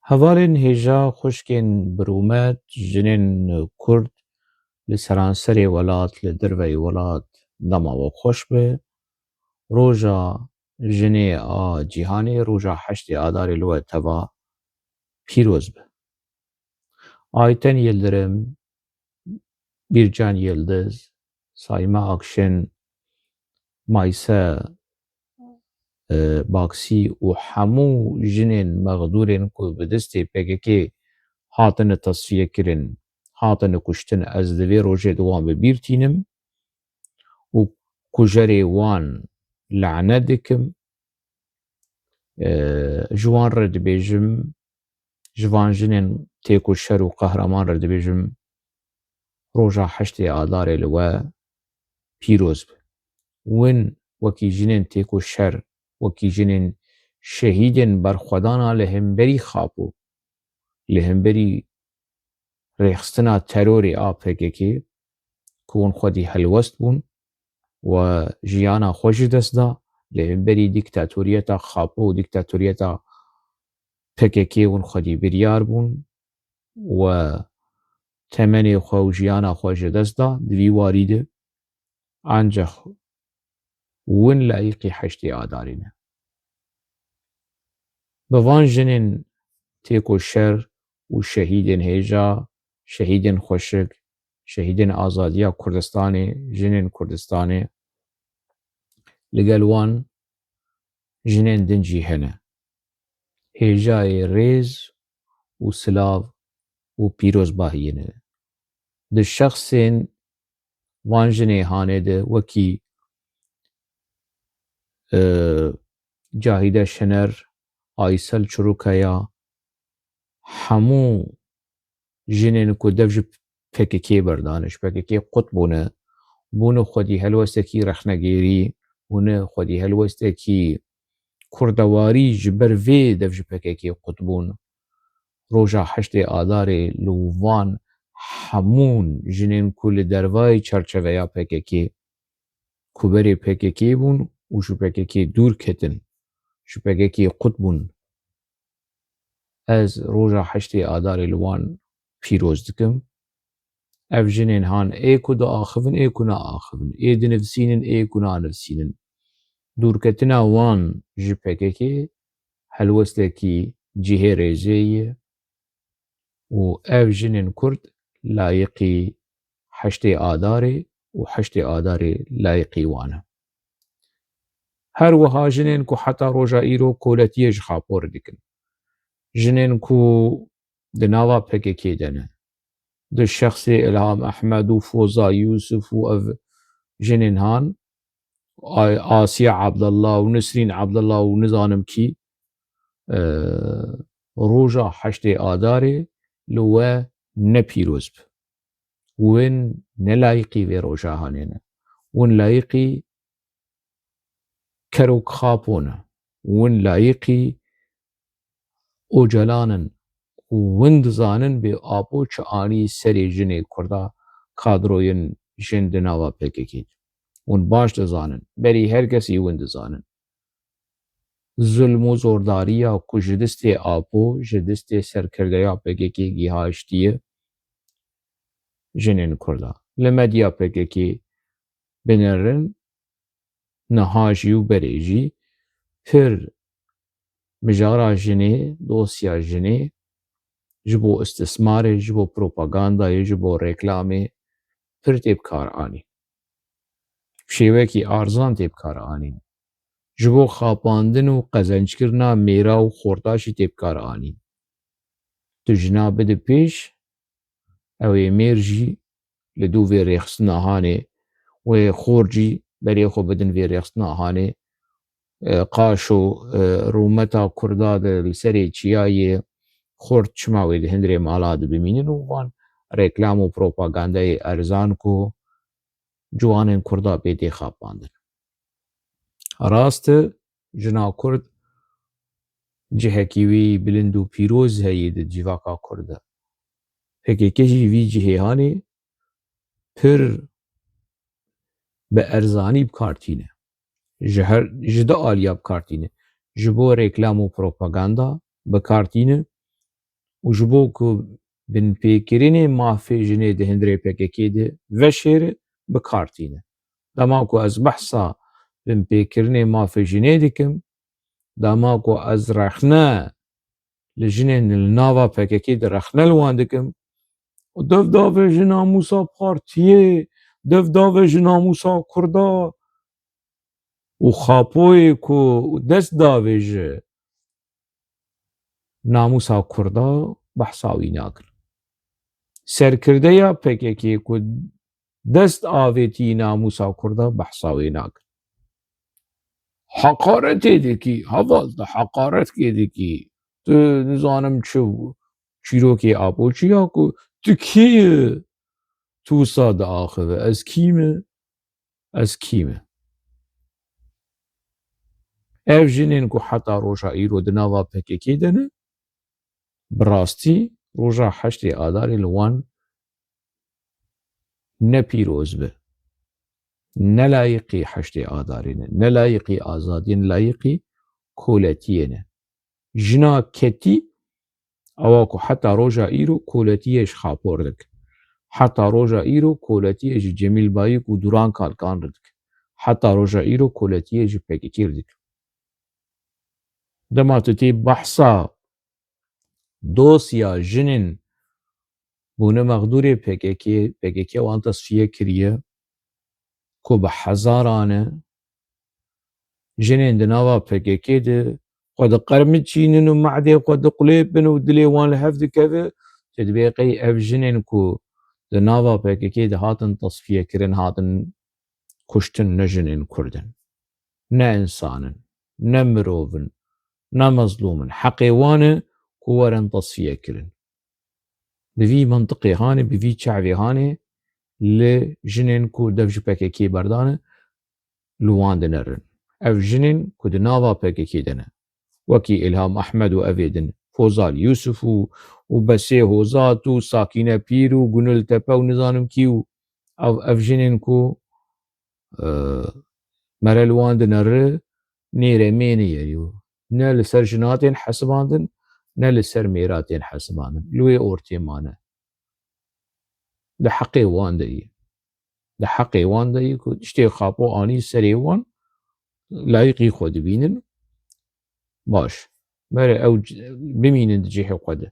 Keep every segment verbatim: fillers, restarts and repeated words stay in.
Hevalên hêja, xwişkên birûmet, jinên Kurd li seranserê welat, li derveyî welat dema we xweş be. Roja jinê a cîhanê, roja heştê Adarê li we teva pîroz be. Ayten Yildirim, Bîrcan Yildiz, Sayme Akşin, Mayse, e, Baksî û hemû jinên mexdûrên ku bi destê P K K hatine tesfiyekirin, hatine kuştin, ez di vê rojê de wan bi bîr tînim û kujerê wan lane dikim. E, ji wan re dibêjim, ji van jinên têkoşer û qehreman re dibêjim, roja heştê Adarê li we pîroz be. Win wekî jinên têkoşer, wekî jinên şehîdên berxwedana li hemberî Xapo, li hemberî rêxistina terorê a P K K, ku hûn xwedî helwest bûn û jiyana xwe ji dest da, li hemberî dîktatoriyeta Xapo û dîktatoriyeta P K K hûn xwedî biryar bûn û temenê xwe û jiyana xwe ji dest da di vî warî de. Ancax win layiqî heştê Adarê ne. Bi van jinên têkoşer û şehîdên hêja, şehîdên xweşik, şehîdên azadiya Kurdistanê, jinên Kurdistanê, li gel wan jinên din jî hene. Hêjayê rêz û silav û pîrozbahiyê ne. Di şexsên van jinê hanê de wekî, e, Cahide Şener, Aysel Çurukaya, hemû jinên ku dev ji P K K berdane, ji P K K qut bûne, bûne xwedî helwestekî rexnegêrî, bûne xwedî helwestekî kurdewarî, ji ber vê dev ji P K K qut bûn. Roja heştê Adarê li van hemûn jinên ku li dervayê çarçeveya P K K, ku berê P K K bûn û ji P K K dûr ketin, ji P K K qut bûn, ez roja heştê Adarê li wan pîroz dikim. Ev jinên han ê ku diaxivin, ê ku naaxivin, ê dinivsînin, ê ku nanivsînin. Dûrketina wan ji P K K helwestekî cihê rêzê ye û ev jinên Kurd layiqî heştê Adarê û heştê Adarê layiqî wan e. Her wiha jinên ku heta roja îro koletiyê ji Xapo re dikin, jinên ku di nava P K K de ne, di şexsê Ilham Ehmed û Foza Yusuf û ev jinên han, Ay-, Asiya Abdullah û Nisrîn Abdullah û nizanim kî, e, roja heştê Adarê li we ne pîroz bi. Win ne layiqî vê roja hanê ne. Win layiqî Kerok Xapo ne. Win layiqî Ocalan in û win dizanin bê Apo çi anî serê jinê Kurda, kadroyên jin di nava P K K de. Win baş dizanin. Berî her kesî win dizanin. Zulm û zordariya ku ji destê Apo, ji destê serkirdeya P K K gihiştiye jinên Kurda. Li medya P K K binerin, niha jî û berê jî pir mijara jinê, dosya jinê ji bo istismarê, ji bo propagandayê, ji bo reklamê pir tê bi kar anî. Şêwekî arzan tê bi kar anîn. Ji bo xapandin û qezenckirina mêra û xorta jî tê bi kar anîn. Tu jina bide pêş, ew ê mêr jî li dû vê rêxistina hanê, wê xor jî berê xwe bidin vê rêxistina hanê. E, qaşo, e, rûmeta Kurda de li serê çiyayê xort çima wê di hundirê mala de bimînin û van reklam û propagandayê erzan ku ciwanên Kurda pê tê xapandin. Rast e, jina Kurd cihekî wî bilind û pîroz heye di civaka Kurd de. P K K jî vî cihê hanê pir bi erzanî bi kar tîne. Ji her, ji du aliya bi kar tîne. Ji bo reklam û propaganda bi kar tîne. û ji bo ku binpêkirinê mafê jinê di hundirê P K K de veşêre, bi kar tîne. Dema ku ez behsa binpêkirinê mafê jinê dikim, dema ku ez rexne li jinên li nava P K K de rexne li wan dikim, û dev davêje namûsa partiyê, dev davêje namûsa Kurda û Xapoyê ku dest davêje namûsa Kurda, behsa wî nakin. Serkirdeya P K K ku dest avêtî namûsa Kurda, behsa wê nakin. Heqaretê dikî, heval, tu heqaretê dikî. Tu nizanim çi, çîrokê Apoçî ya ku tu kî yî, tu wisa diaxive, ez kî me, ez kî me. Ev jinên ku heta roja îro di nava P K K de ne, bi rastî roja heştê Adarê li wan ne pîroz be. Ne layiqî heştê Adarê ne, ne layiqî azadiyê ne, layiqî koletiyê ne. Jina ketî, ewa ku heta roja îro koletiyê ji Xapor dik. Heta roja îro koletiyê ji Cemîl Bayik û Duran Kalkan re dik. Heta roja îro koletiyê ji P K K re dik. Dema tu tê behsa dosya jinên bûne mexdûrê P K K, P K K wan tesfiye kiriye, ku bi hezaran e, jinên di nava P K K de xwe diqermiçînin û me'dê xwe diqulêpin û dilê wan li hev dikeve, tu dibê qey ev jinên ku di nava P K K de hatin tesfiye kirin, hatin kuştin, ne jinên Kurd in, ne însan in, ne mirov in, ne mezlûm in. Heqê wan e ku werin tesfiye kirin. Bi vî mintiqê hanê, bi vî çavê hanê li jinên ku dev ji P K K berdane, li wan dinerin. Ev jinên ku di nava P K K de ne. Wekî Îlham Ehmed û evê din, Fozal Yusuf û, û Besê Hozat û Sakîne Pîr û Gunil Tepe û nizanim kî û ev, ev jinên ku, e, mere li wan dinere, nêre mêne ye yo. Ne li ser jina tên hesibandin, ne li ser mêra tên hesibandin. Li wê ortê mane. Di heqê wan de ye. Di heqê wan de ye ku tiştê Xapo anî serê wan, layiqî xwe dibînin. Baş. Mere ew c-, bimînin di cihê xwe de.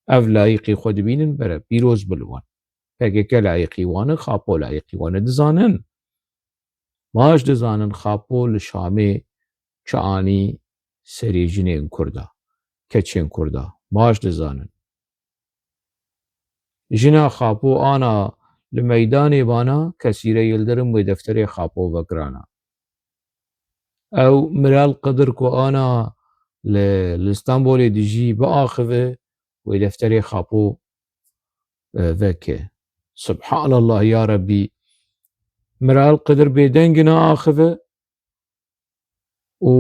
Ev layiqî xwe dibînin, bere pîroz bi li wan. P K K layiqî wan e, Xapo layiqî wan e. Dizanin. Baş dizanin Xapo li Şamê çi anî serê jinên Kurda, keçên Kurda. Baş dizanin. Jina Xapo ana li meydanê bana, Kesîre Yildirim wê defterê Xapo vekirana. Ew Miral Qidir ku ana li, li Stenbolê dijî biaxive, wê defterê Xapo, e, veke. Subhanallah ya Rebbî. Miral Qidir bêdeng naaxive û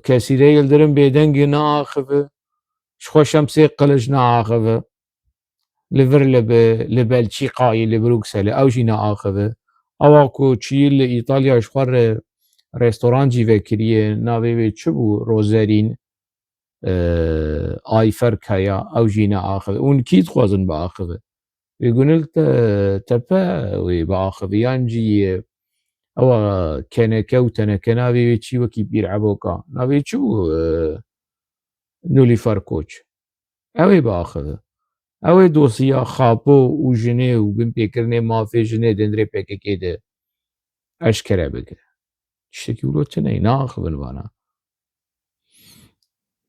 Kesîre Yildirim bêdeng naaxive. Ji xwe Şemsê Qilic naaxive. Li vir li bi-, li Belçîkayê, li Brukselê, ew jî naaxive. Ewa ku çiyî li Îtalya ji xwe re restoran jî vekiriye, navê wê çi bû? Rozerîn. e, Ayfer Kaya, ew jî neaxive. Hûn kî dixwazin biaxive? Wê Gunil Te-, Tepe wê biaxive, yan jî, e, ewa keneke û teneke, navê wê çi, wekî Pîr Eboka? Navê çi bû, e, Nilûfer Koç? Ew ê biaxive. Ew ê dosya Xapo û jinê û binpêkirinê mafê jinê di hundirê P K K de eşkere bike. Tiştekî wilo tune ye, naaxivin vana.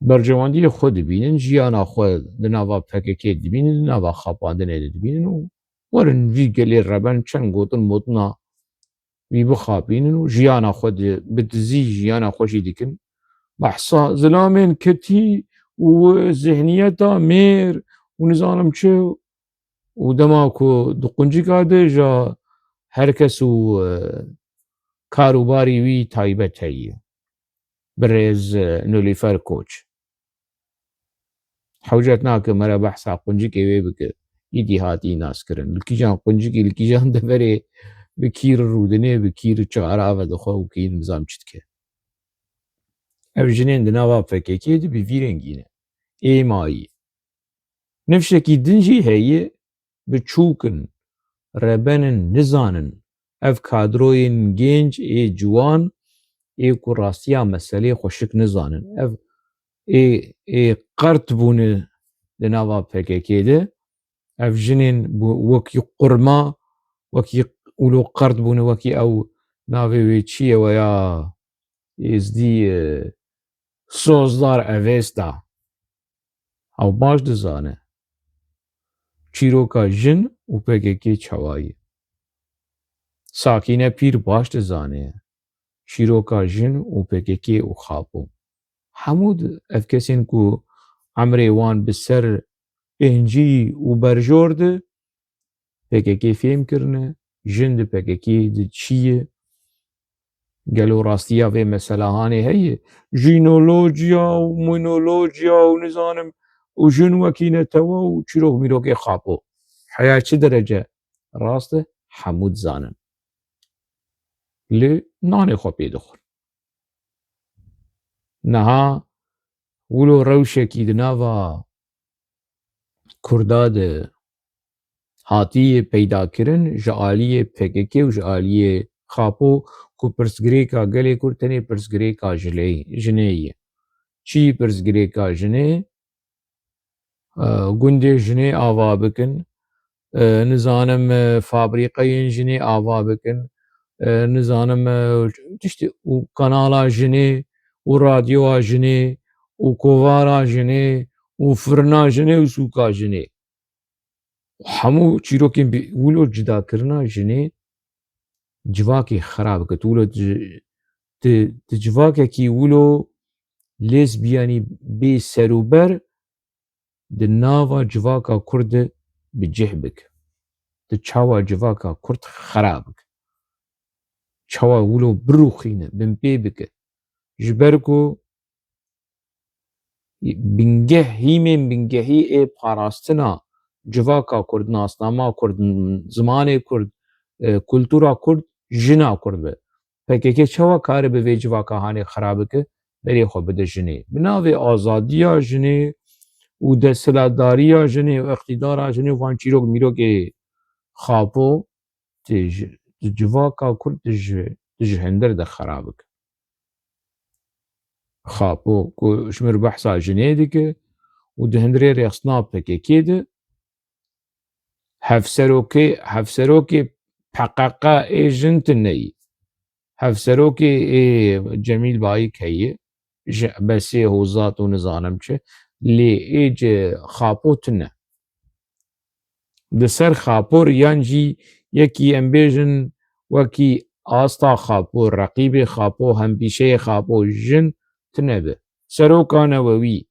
Berjewendiyê xwe dibînin, jiyana xwe di nava P K K dibînin, di nava xapandinê de dibînin û werin vî gelê reben çend gotin motina wî bixapînin û jiyana xwe di-, bi dizî jiyana xwe jî dikin. Behsa zilamên ketî û zihniyeta mêr û nizanim çi û dema ku di quncika de ja her kes û, e, kar û barî wî taybet heye. Birêz, e, Nilûfer Koç. Hewcet nake mere behsa quncikê wê bike. Îdî hatî naskirin. Li kîjan quncikî, li kîjan deverê bi kî re rûdinê, bi kî re çixare ave dixwe û kî nizam çi dike. Ev jinên di nava P K K de bi vî rengî ne. Ê mayî. Nifşekî din jî heye, biçûk in, reben in, nizanin. Ev kadroyên gênc ê ciwan ê ku rastiya meselê xweşik nizanin. Ev ê, ê qert bûne di nava P K K de. Ev jinên bu-, wekî qurma, wekî wilo qert bûne, wekî ew navê wê çi ye we ya êzdî, e, Sozdar Evêsta. Ew baş dizane çîroka jin û P K K çawa ye. Sakîne Pîr baş dizane çîroka jin û P K K û Xapo. Hemû di-, ev kesên ku emrê wan bi ser pêncî û berjor di P K K fêm kirine, jin di P K K de çi ye? Gelo rastiya vê meselahanê heye? Jînolojiya û minolojiya û nizanim û jin wekî netewe û çîrok mîrokê Xapo. Heya çi derece rast e? Hemû dizanin. Lê nanê xwe pê dixwin. Niha wilo rewşekî di nava Kurda de hatiye peydakirin ji aliyê P K K û ji aliyê Xapo ku pirsgirêka gelê Kurd tenê pirsgirêka jilê-, jinê ye. Çi pirsgirêka jinê? E, gundê jinê ava bikin, e, nizanim, e, fabrîqeyên jinê ava bikin, e, nizanim, e, tiştê û kanala jinê û radyoya jinê û kovara jinê û firina jinê û sûka jinê. Hemû çîrokên bi wilo cudakirina jinê civakê xera bike. Tu wilo di, di, di civakekî wilo lêsbiyanî bê serûber di nava civaka Kurd de bi cih bike. Tu çawa civaka Kurd xera bike. Çawa wilo birûxîne, binpê bike. Ji ber ku bingeh, hîmên bingehî ê parastina civaka Kurd, nasnama Kurd, zimanê Kurd, e, kultura Kurd, jina Kurd be. P K K çawa kare bi vê civaka hanê xera bike, berê xwe bide jinê. Bi navê azadiya jinê û desthilatdariya jinê û îqtîdara jinê û van çîrok mîrokê Xapo, tê ji, di civaka Kurd di ji, di ji hundir de xera bike. Xapo ku ji mir behsa jinê dike û di hundirê rêxistina P K K de hevserokê, hevserokê P Q Q ê jin tune ye. Hevserokê ê Cemîl Bayik heye, ji Ebesê, Hozat û nizanim çi, lê ê ji Xapo tune. Di ser Xapo yan jî yekî em bêjin wekî asta Xapo, reqîbê Xapo, hempîşeyê Xapo jin tune be. Seroka newewî,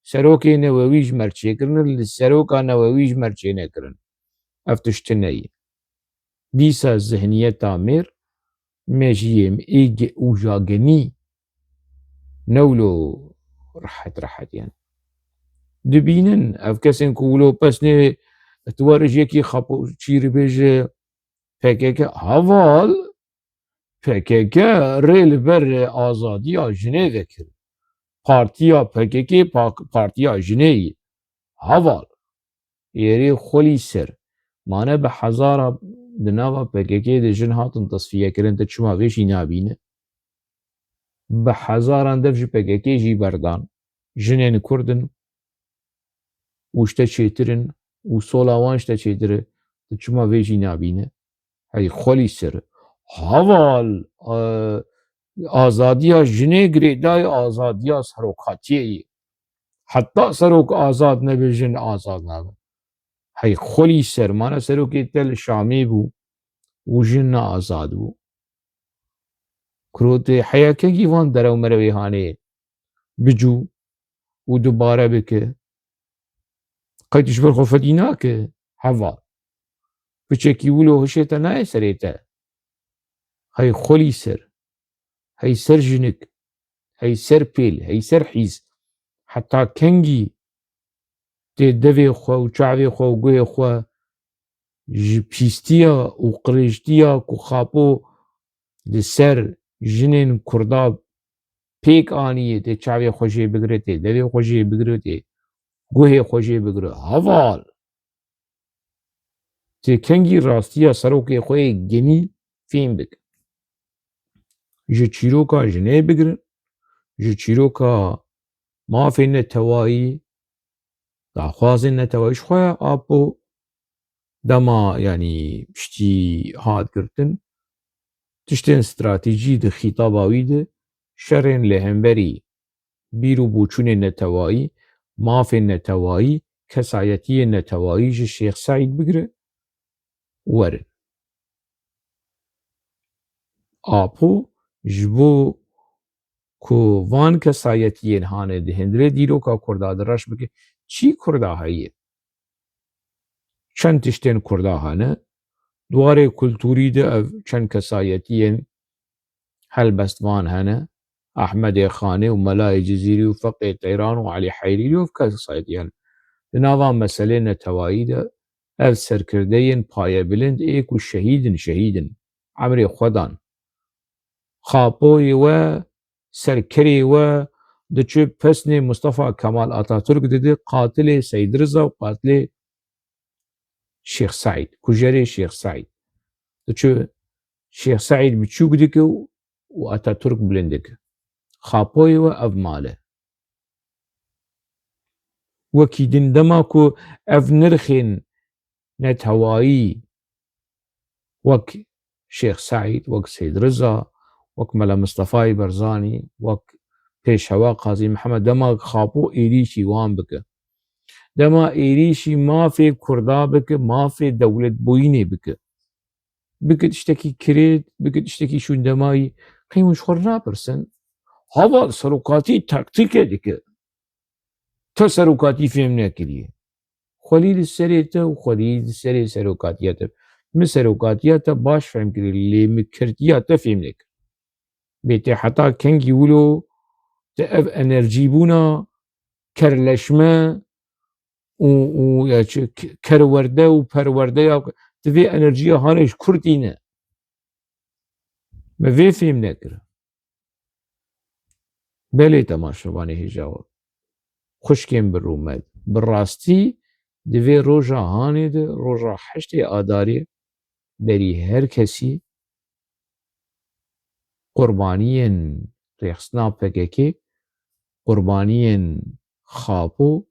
serokê newewî ji mer çêkirin, li seroka newewî ji mer çênekirin. Ev tişt tune ye. Dîsa zihniyeta mêr mejiyê ê ge-, û jagenî ne wilo rehet rehet yani. Dibînin ev kesên ku wilo pesnê tu were ji yekî Xapo çî re bêje P K K, heval P K K rê li ber azadiya jinê vekir. Partiya P K K pa-, partiya jinê ye. Heval. Êrê xwelî ser. Mane bi hezara di nava P K K de jin hatin tesfiyekirin, te çima vê jî nabîne? Bi hezaran dev ji P K K jî berdan. Jinên Kurd in û ji te çêtir in û sola wan ji te çêtir e. Tu çima vê jî nabîne? Hey xwelî ser. Heval, e, azadiya jinê girêdayî azadiya serokatiyê ye. Heta serok azad nebe, jin azad nabe. Hey xwelî ser, mane serokê te li Şamê bû û jin ne azad bû. Kurotê heya kengî van derew merewê hanê bicû û dubare bike. Qey tu ji ber xwe fedî nake, heval. Piçekî wilo hişê te nayê serê te. Hey xwelî ser. Hey ser jinik. Hey ser pêl. Hey ser hîs. Heta kengî tê devê xwe û çavê xwe û guhê xwe ji pîstiya û qirêjtiya ku Xapo li ser jinên Kurda pêk aniyê, tê çavê xwe jê bigire, tê devê xwe jê bigire, tê guhê xwe jê bigire. Heval! Tê kengî rastiya serokê xwe yê genî fêm bike. Ji çîroka jinê bigirin, ji çîroka mafên netewayî, daxwazên netewayî ji xwe ya Apo dema, yanî, piştî hat girtin, tiştên stratejî di xîtaba wî de şerên li hemberî bîr û boçûnên netewayî, mafên netewayî, kesayetiyên netewayî ji Şêx Seîd bigire û werin. Apo ji bo ku van kesayetiyên hane di hundirê dîroka Kurda de reş bike, çi Kurda heye? Çend tiştên Kurda hene, di warê kulturî de ev çend kesayetiyên helbestvan hene, Ehmedê Xanê û Melayê Cizîrî û Feqê Teyran û Elî Heyrî û ev kesayetiyên. Di nava meselê netewayî de ev serkirdeyên payebilind ê ku şehîd in, şehîd in, emrê xwe dan. Xapoyê we, serkerê we diçe pesnê Mustafa Kemal Atatürk dide, qatilê Seyd Riza û qatilê Şêx Seîd, kujerê Şêx Seîd. Diçe Şêx Seîd biçûk dike û, û Atatürk bilind dike. Xapoyê we ev mal e. Wekî din dema ku ev nirxên netewayî wek Şêx Seîd, wek Seyd Riza, wek Mela Mistefayê Barzanî, wek Pêşewa Qazî Mihemed, dema Xapo êrîşî wan bike, dema êrîşî mafê Kurda bike, mafê dewletbûyînê bike, bike tiştekî kirêt, bike tiştekî şûndemayî, qey hûn ji xwe re napirsin? Heval serokatî taktîke dike. Te serokatî fêm nekiriye. Xwelî li serê te û xwelî li serê serokatiya te. Min serokatiya te baş fêm kiriye, lê min kirtiya te fêm nekir. Bê te heta kengî wilo te ev enerjîbûna kerleşme û, û ya çi, k-, kerwerde û perwerdeya, tu vê enerjiya hanê ji kur tîne. Me vê fêm nekir. Belê temaşevanê hêja we, xwişkên bi rûmet, bi rastî di vê roja hanê de, roja heştê Adarê, berî her kesî qurbaniyên rêxistina P K K, qurbaniyên Xapo,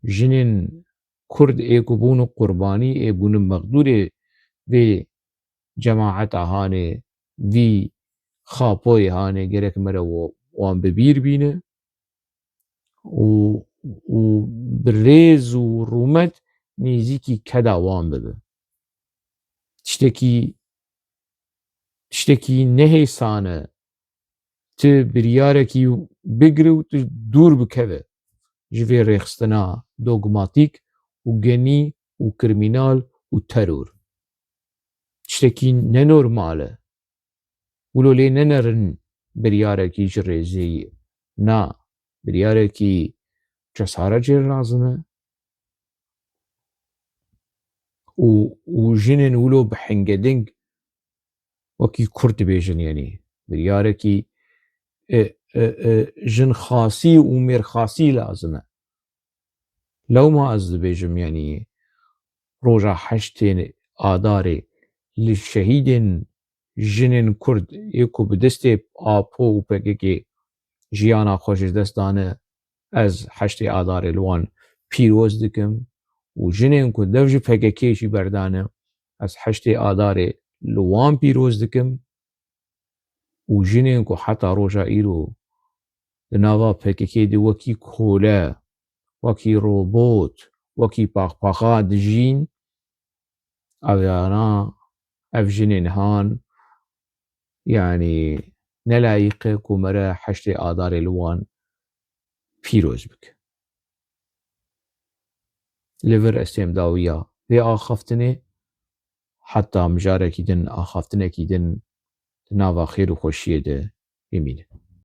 jinên Kurd ê ku bûn qurbanî, ê bûn mexdûrê vê cemaeta hanê, vî Xapoyê hanê, gerek me re wo-, wan bi bîr bîne û, û bi rêz û rûmet nêzîkî keda wan bibe. Tiştekî, tiştekî nehêsan e, tu biryarekî bigire û tu dûr bikeve ji vê rêxistina dogmatîk û genî û krîmînal û teror. Tiştekî nenormal e. Wilo lê nenerin biryarekî ji rêzê ye. Na, biryarekî cesaret jê re lazim e. Û, û jinên wilo bi hingeding wekî Kurd dibêjin, yanî biryarekî, e, e, e, jinxasî û mêrxasî lazim e. Lewma ez dibêjim, yanî roja heştê Adarê li şehîdên jinên Kurd ê ku bi destê Apo û P K K jiyana xwe ji dest dane, ez heştê Adarê li wan pîroz dikim û jinên ku dev ji P K K jî berdane, ez heştê Adarê li wan pîroz dikim û jinên ku heta roja îro di nava P K K de wekî kole, wekî robot, wekî paxpaxa dijîn, ev yana, ev jinên han, yanî nelayîq e ku me re heştê Adarê li wan pîroz bike. Li vir ez têm dawiya vê axaftinê, heta mijarekî din, axaftinekî din di nava xêr û xweşiyê de bimînin.